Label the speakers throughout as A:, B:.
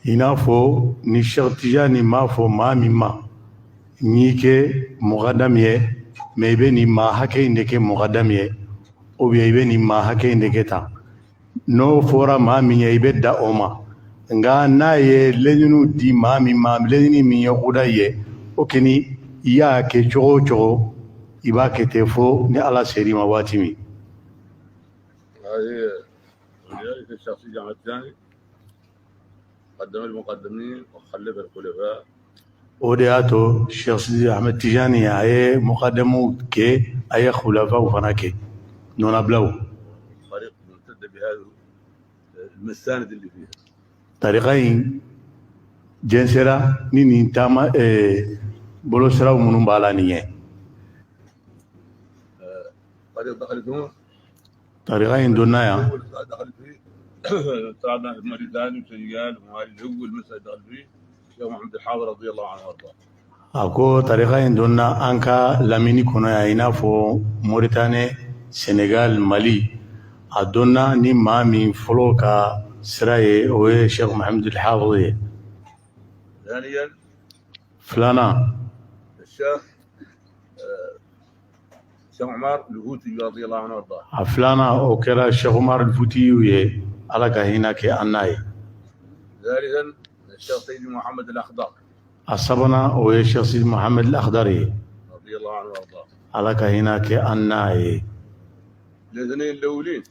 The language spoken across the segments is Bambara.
A: I n'a fɔ ni Cheikh Tijani m'a fɔ maa min ma n y'i kɛ mɔgɔdami ye, mais i bɛ nin maa hakɛ in de kɛ mɔgɔdami ye, ou bien i bɛ nin maa hakɛ in de kɛ tan, n'o fɔra maa min ye, i bɛ da o ma. Nka n'a ye laɲiniw di maa min ma, laɲini min ye kuda ye, o kɔni, i y'a kɛ cogo o cogo, i b'a kɛ ten fo ni Ala ser'i ma waati min.
B: هذه ولذلك الشيخ سيدي احمد الثاني قدم المقدمين وخلف الخلفاء.
A: O de y'a to Cheikh Sidi Ahmed Tijani, a ye mukadamuw kɛ, a ye khulafaw fana kɛ, nɔnabilaw.
B: طريق ممتدة بهذه المساند اللي فيها.
A: Tarika in jɛnsɛra ni nin taama bolosiraw minnu b'a la nin ye.
B: طريق دخلت هنا.
A: Tarika in donna yan.
B: اول دخلت فيه طلعنا في موريتانيا وسنغال ومالي، اول مسألة دخل فيه الشيخ محمد الحافظ رضي الله عنه وارضاه.
A: A ko tarika in donna an ka lamini kɔnɔ yan, i n'a fɔ Moritani, Senegal, Mali. A donna ni maa min fɔlɔ ka sira ye, o ye Cheikh Mahamud Hafiz ye.
B: ثانيا،
A: Filanan،
B: الشيخ الشيخ عمر الفوتي رضي الله عنه وارضاه.
A: A filanan, o kɛra Cheikh Umar Futiyu ye, Ala ka hinɛ kɛ an n'a ye.
B: ثالثا، الشيخ سيدي محمد الاخضر.
A: A sabanan, o ye Cheikh Sidi Mohamed Al-Akhdar ye.
B: رضي الله عنه وارضاه.
A: Ala ka hinɛ kɛ an n'a ye.
B: الاثنين الاولين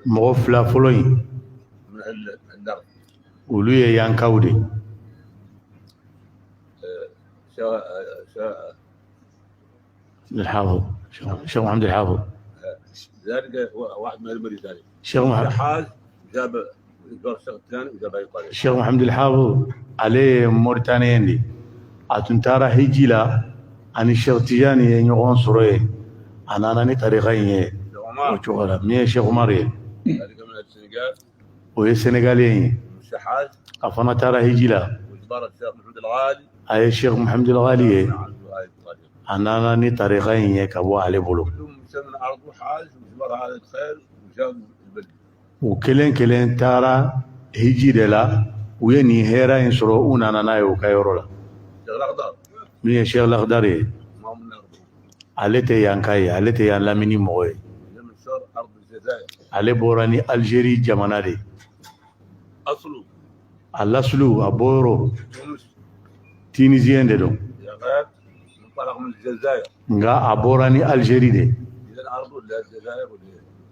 A: Mɔgɔ fila fɔlɔ in،
B: من اهل النغم.
A: olu ye yankaw de.
B: الشيخ
A: الحافظ، Cheikh Mohamed الحافظ.
B: ذلك هو واحد من اهل موريتانيا.
A: Cheikh Mohamed
B: حاج جاب الشيخ الثاني وجاب هذه الطريقه.
A: Cheikh Mohamed الحافظ, ale ye Mauritanien de. A tun taara hiji la, ani Cheikh Tijani ye ɲɔgɔn sɔrɔ yen, a nana ni tarika in ye
B: الشيخ
A: o
B: عمر
A: cogo la. Min ye Cheikh Umar ye،
B: ذلك من اهل السنغال.
A: o ye Sénégalien ye.
B: الشيخ حاج
A: A fana taara hiji la.
B: وجبر الشيخ محمد الغالي.
A: A ye Cheikh Mohamed El Ghali ye.
B: عنده هذه الطريقه.
A: A nana ni tarika in ye ka bɔ ale bolo.
B: كلهم من ارض حاج وجبر هذا الخير وجاب البلد.
A: U kelen kelen taara hiji de la, u ye nin hɛrɛ in sɔrɔ, u nana n'a ye u ka yɔrɔ la.
B: الشيخ الاخضر.
A: Min ye Cheikh Lakhdar ye،
B: ما من ارضه.
A: ale tɛ yanka ye, ale tɛ yan lamini mɔgɔ ye.
B: من شر ارض الجزائر.
A: Ale bɔra ni Algérie jamana de.
B: اصله
A: A lasulu, a bɔyɔrɔ،
B: تونس.
A: Tunisien de don.
B: غير منطلق من الجزائر.
A: Nka a bɔra ni Algérie de.
B: اذا ارضه لا الجزائر ولا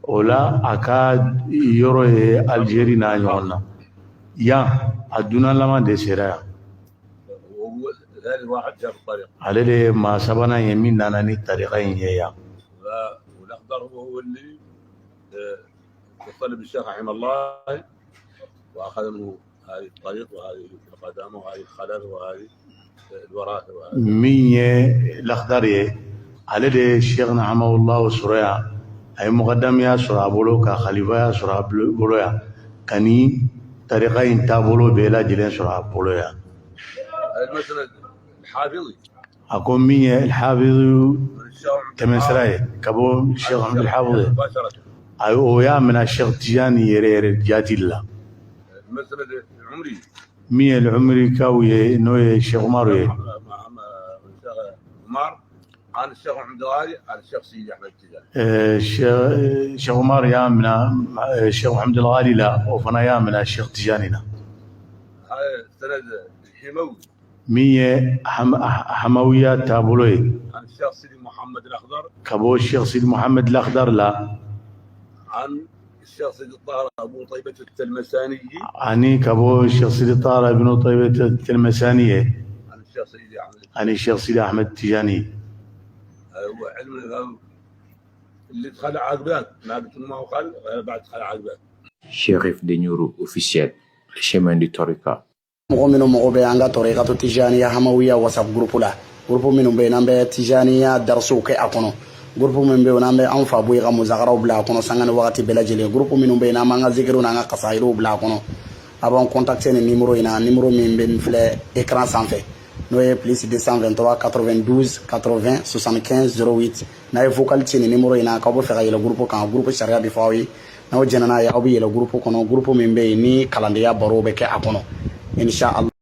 A: O la, a ka yɔrɔ ye Algérie n'a ɲɔgɔn na yan. A dunanlama de sera yan.
B: وهو ثالث واحد جاب الطريق.
A: Ale de ye maa sabanan ye min nana ni tarika in ye yan.
B: والاخضر هو اللي اتصل بالشيخ رحمه الله واخذ منه هذه الطريق وهذه القدامه وهذه الخلافه وهذه الوراثه وهذه
A: Min ye Lakhdar ye, ale de ye Sheikh Nahamawulahu sɔrɔ yan. A ye mɔgɔdamiya sɔrɔ a bolo, ka khalifaya sɔrɔ a bolo yan, ka ni tarika in taabolo bɛɛ lajɛlen sɔrɔ a bolo yan.
B: هذا المسند الحافظي.
A: A ko min ye Hafizu
B: من الشيخ محمد
A: tɛmɛsira ye ka bɔ Sheikh Muhammad Hafiz ye،
B: مباشره.
A: A o y'a minɛ Sheikh Tijani yɛrɛ yɛrɛ jaati de la.
B: المسند العمري.
A: Min ye Umrikaw ye, n'o ye Sheikh Umaru ye،
B: مع الشيخ عمر عن الشيخ محمد الغالي عن الشيخ سيدي احمد التجاني.
A: Sheikh Umar y'a minɛ Sheikh Muhammad Al-Ghali la, o fana y'a minɛ Sheikh Tijani na.
B: هذا السند الحموي.
A: Min ye Hamawiya taabolo ye،
B: عن الشيخ سيدي محمد الاخضر.
A: ka bɔ Sheikh Sidi Muhammad Al-Akhdar la،
B: عن الشيخ سيدي الطاهر ابو طيبه التلمساني.
A: ani ka bɔ Sheikh Sidi Tahar ibn Tayyiba Tilmasani ye،
B: عن الشيخ سيدي احمد.
A: ani Sheikh Sidi Ahmed Tijani.
B: هذا هو علم الإمام اللي دخل عقبات، ما قلت ما هو قال غير بعد دخل عقبات.
C: Chérif de Nioro officiel, le chemin du Torika.
D: Mɔgɔ minnu mago bɛ an ka tɔrikatu Tijaniya Hamawiya WhatsApp groupe la, groupe minnu bɛ yen n'an bɛ Tijaniya darisiw kɛ a kɔnɔ, groupe min bɛ yen n'an bɛ an fa boyi ka musakaraw bila a kɔnɔ sanga ni wagati bɛɛ lajɛlen, groupe minnu bɛ yen n'an b'an ka zikiriw n'an ka kasayiriw bila a kɔnɔ, a b'an contacter ni numéro in na, numéro min bɛ nin filɛ écran sanfɛ, n'o ye +223 92 80 75 08. N'a ye vocal ci nin numéro in na k'aw bɛ fɛ ka yɛlɛ groupe kan, groupe sariya bɛ fɔ aw ye. N'aw jɛnna n'a ye, aw bɛ yɛlɛ groupe kɔnɔ, groupe min bɛ yen ni kalandenya barow bɛ kɛ a kɔnɔ. Insha Allah.